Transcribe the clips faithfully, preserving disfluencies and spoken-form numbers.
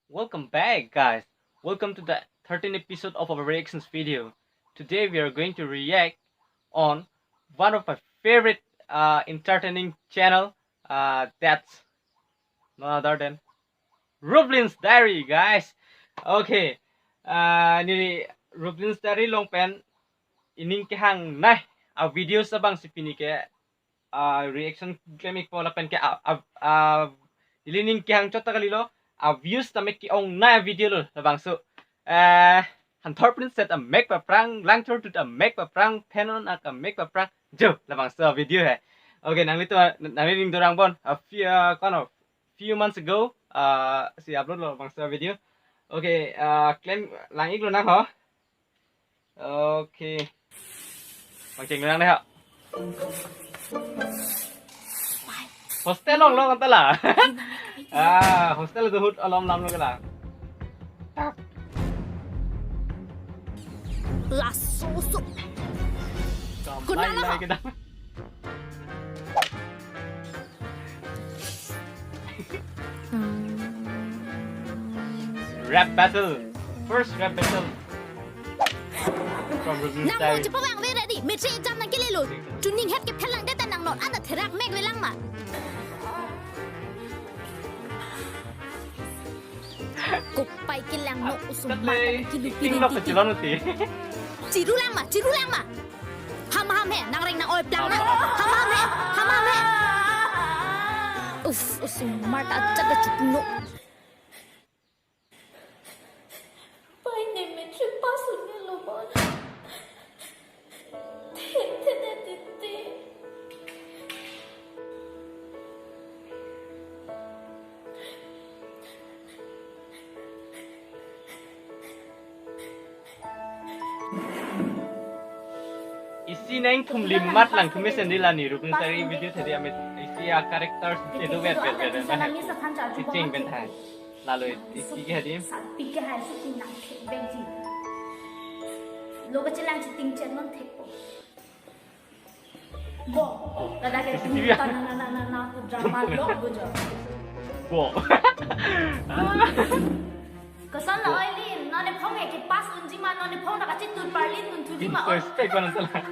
Welcome back, guys. Welcome to the thirteenth episode of our reactions video. Today we are going to react on one of my favorite, uh, entertaining channel. Uh, that's none other than Ruplin's Diary, guys. Okay. Uh, neli Ruplin's Diary along pen ining kehangnei a-videos abang si pini ke uh, reaction klem-ikpo lapen ke, uh, uh, uh, neli ning kehang chot ta kalilo, uh, views tame ke-ongnei a-video lo labangso. Uh, Hanthor Princess amek paprang, Langthor Tut amek paprang, Phenon akamek paprang. Jo, labangso video he. Okay, nanglitum, nangli ning dorang bon. A few, uh, kono, few months ago, uh, si upload lo labangso video. Okay, uh, klem lang-iklo nang ho. Okay. Pangcheng lang deh, ha. Hostel along lo kanta la. Ah, hostel ahut alam lam lo kala. Laso so. Kamlai kunala lai ha. Kita. Rap battle. First rap battle. From Ruplin's Diary. Nang mo chepavang ave ready. Matric exam nangkelelo. Chuning het kephelang det nang non. Ana therak mek avelang ma. Kopai kelang nok usum mata kilu piri. Ting nok kecilon uti. Chirulang ma, chirulang ma. Ham ham he, nang reng nang-oi plang na. Ham ham he, ham ham he. Uff, usum mata ajat da chupuno. Pai ne matric pass un-elo ma. Thek thek ne titi. Isi neng thum lim mat lang thum mesen di la ni Ruplin's Diary video thedi amet isi a-characters edo vet vet vet vet. Kecheng pen thai. Lalo isi ke hadim. Sapi ke hai suti nang thek bengji. Lo kechelang chiting chen non thekpo. Bo, kada ke C C T V. Tana na na na na drama lo bojo. Bo. Koson la oili, non ne phong ke pass unji ma, non ne phong na kachitun parlin un thuji ma. Respect kono sala.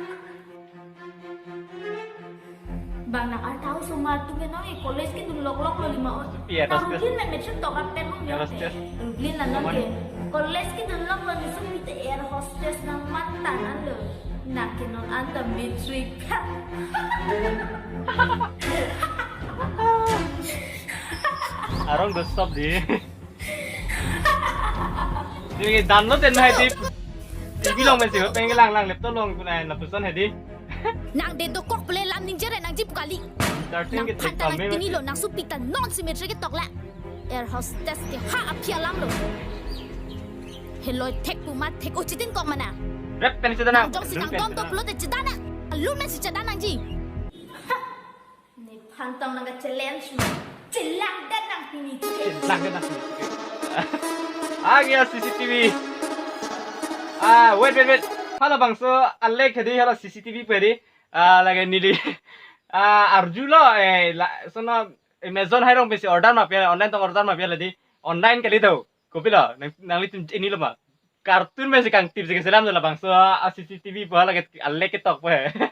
Bang nang arta osomar atum ke non ke college kedun lok lok lo lima o. Iya, ta tas Ruplin me matric tok apen mo. Iya, ya tas tas. Ruplin la non ke college kedun lok lo ni supi te air hostess nang matan an lo. Nang ke non anta matric. Arong do stop di. Di download den hai di. T V along pensi, pen kelang lang laptop along kunai lapuson hai di. Nang den dokok pule lam ningje re nangji pu kali. Starting nang ke phanta nang tame pini mati. Lo nang supi ta non si matric ketok la. Air hostess ke ha aphi alam lo. Heloi thek pu ma thek o chitin kok mana. Rap pen si dana. Nang jongsi kangdom to pulote chedana. Alun pensi chedan nangji. Nephan tong nang ka-challenge ma. Chelang det nang pini. Chelang det nang pini. Ah, ya C C T V. Ah, wait, wait, wait. Halabangso alek hedi, hala C C T V pu hedi. Ah, lake neli. Ah, arjulo, eh, la, sono Amazon hai rong pensi order ma pia, online tong order ma pia la di. Online kali do. Kopilo, nang, nanglitum chinilo ma. Cartoon pensi kangtip si keselam do labangso a-C C T V pu hala ke alek ketok pu he.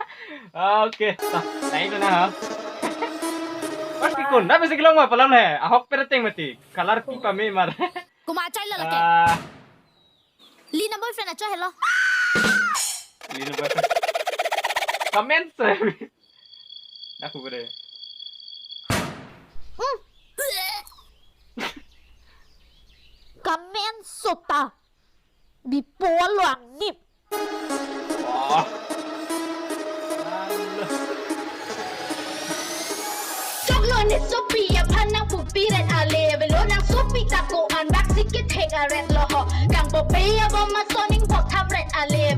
Okay, ta, nai do na ha. Pas ki kun, na pensi kelong ma palam he. Ahok pereteng mati. Color ki pame mar. Kuma chai lo lake. Ah. Lina boyfriend acho helo. Lina boyfriend. Comment se. Aku bere. Hmm. Comment sota. Bipo lo angnip. Oh. Choklo ne sopi aphan nang pupi ret ale, avelo nang sopi ta ko-an bak si kethek aret lo ho. Kangpope abom ason ingpok tham ret ale,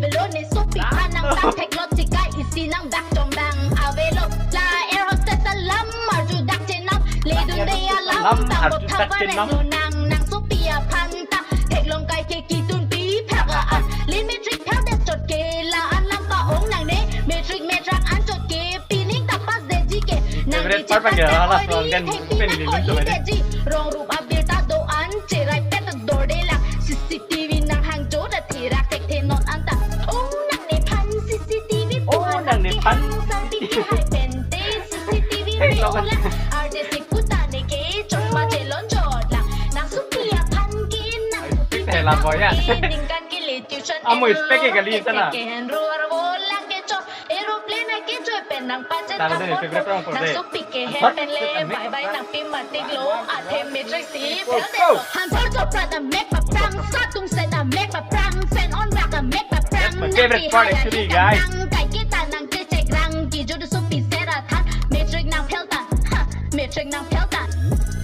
Ham arju tak chenam. Nang nang sopi aphan ta theklong kai ke kitunpi phak an. Lin matric phak det chot ke la-an lam pa-ong nangne. Matric matric an chot ke pining ta pass detji ke. Nang favorite part bang ya, last one kan pen lin lin to detji. Rong rup abirta do-an cherai pet dorde lang. C C T V nang hangjo da thirak thekthe non anta. Ong nangnephan C C T V. Ong nangnephan. Sampi ke hai pente C C T V. Hey, me lo kan. Ula arje si puta ne ke chot ma chelon chot lang. Nang sopi aphan ke nang. Ai, sopi ke la boy ya. Ningkan ke le tuition. Amo expect ke kali sana. Ke hen ruar bolang ke chot. Aeroplane ke choi pen nang pachet. Tang dei, favorite rong por dei. Nang sopi ke hem pen le bye bye nang pi matik lo. Athe matric si fail det lo. Hansar chopra ta mek paprang, satung se ta mek paprang, fan on rak ta mek paprang. That's my favorite part actually, guys. Nang kai kita nang chechek rang ki jodu sopi sera than. Matric nang fail tan. Ha, matric nang fail tan.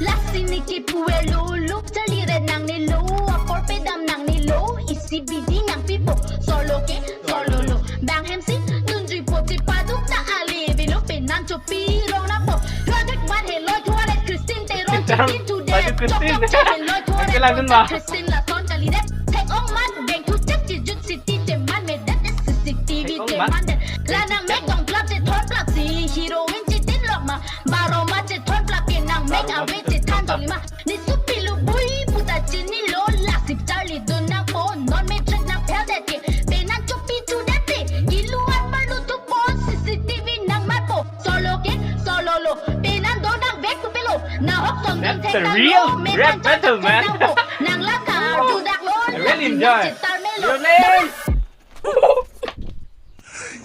Lasi ne kipu e lo lo, charli re nangne lo, apor pedam nangne lo, isi bidi nang pipo, solo ke, solo lo. Bang hem si, dunjui po chepaduk ta ali, bilo pe nang chopi rong na po. Logic man he loi thua le Christine te rong chitin tu de. Chok chok chok he loi thua le Christine la ton charli de. Thek ong man beng thu chek chi jut city che man me det, C C T V che man det. La nang mek dong plap che thon plap si, heroine chitin lok ma. Baro ma che thon plap ke nang mek ave che than dong li ma. Ne sopi lo bui puta chinilo, lasi charli dun nang po, non matric nang fail det ke, pe nang chopi tu det te, kilu an parlu tu po, C C T V nang mat po, solo ke, solo lo, pe nang do nang vek tu pe lo, nahok song dun thek nang lo, me nang chak thek nang po, nang la ka tu dak lo, I really enjoy.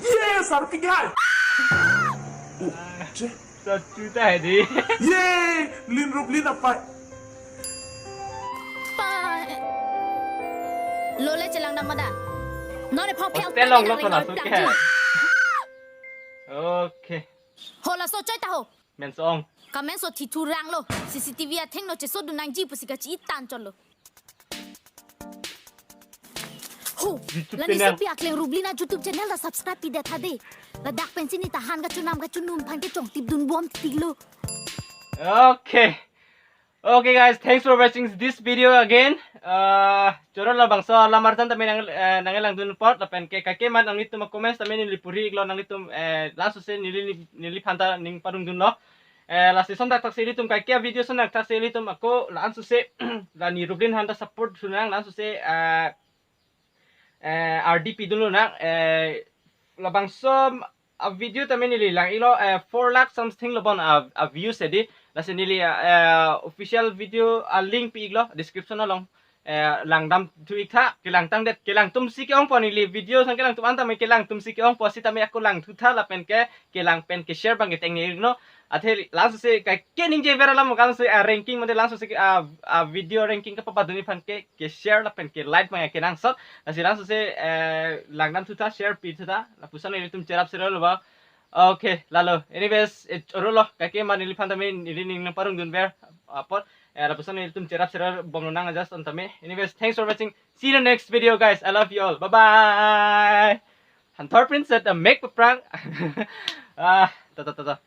Yes, arpi hai. Oh, che. Satu tadi. Ye, lin rup lin apai. Pai. Lo le chelang dam ma da. Non e phok phel. Hostel long lo kona suke. Okay. Ho laso choi ta ho. Menso ong. Ka menso thi thurang lo. C C T V atheng no cheso dun nangji pusi kachi tan chot lo. Ho, YouTube channel. Lani sopi akleng rup lin a YouTube channel ta subscribe pi det tha dei. Ladak pensi ne ta han kachonam kachonum aphan ke chongtip dun bom tik lo. Okay. Okay guys, thanks for watching this video again. Uh, choro labangso alam artan tame nang, eh, nangkelang dun apot lapen ke kaike man nanglitum a comments tame neli puri iklo, nanglitum, eh, laso se neli, neliphan ta ning parong dunlo. Eh, lasi son thakthak si ilitum kaike video son thakthak si ilitum ako la-an suse la ne rup lin aphan ta support thu nang, la-an suse, eh, eh, R D P dun lo nang, eh, labangso a video tame neli lang iklo, eh, four lakh something lo bon a, a views edi. Lasi neli, eh, official video a link pi iklo description along. Eh, lang dam thu ik tha, kelang tang det, kelang tum si ke-ong po neli video sang kelang tum an tame kelang tum si ke-ong po sitame ako lang thu tha lapen ke kelang pen ke share bang ke tengne ikno. Athe laso se kaike ningje vera lam kan se, ah, ranking mate laso se, ah, ah, video ranking kapapa dun aphan ke, ke share lapen ke like maya kenangsot. Lasi laso se, eh, lang dam thu tha, share pi thu tha. Lapuson ilitum cherap serap lo ba. Okay, lalo. Anyways, eh, choro lo. Kaike man neliphan tame neli ning nang parong dun ver apot. Eh, lapuson ilitum cherap serap bom lo nang just on tame. Anyways, thanks for watching. See you in the next video, guys. I love you all. Bye bye. Hanthor Princess a mek paprang. Ah, ta ta ta ta.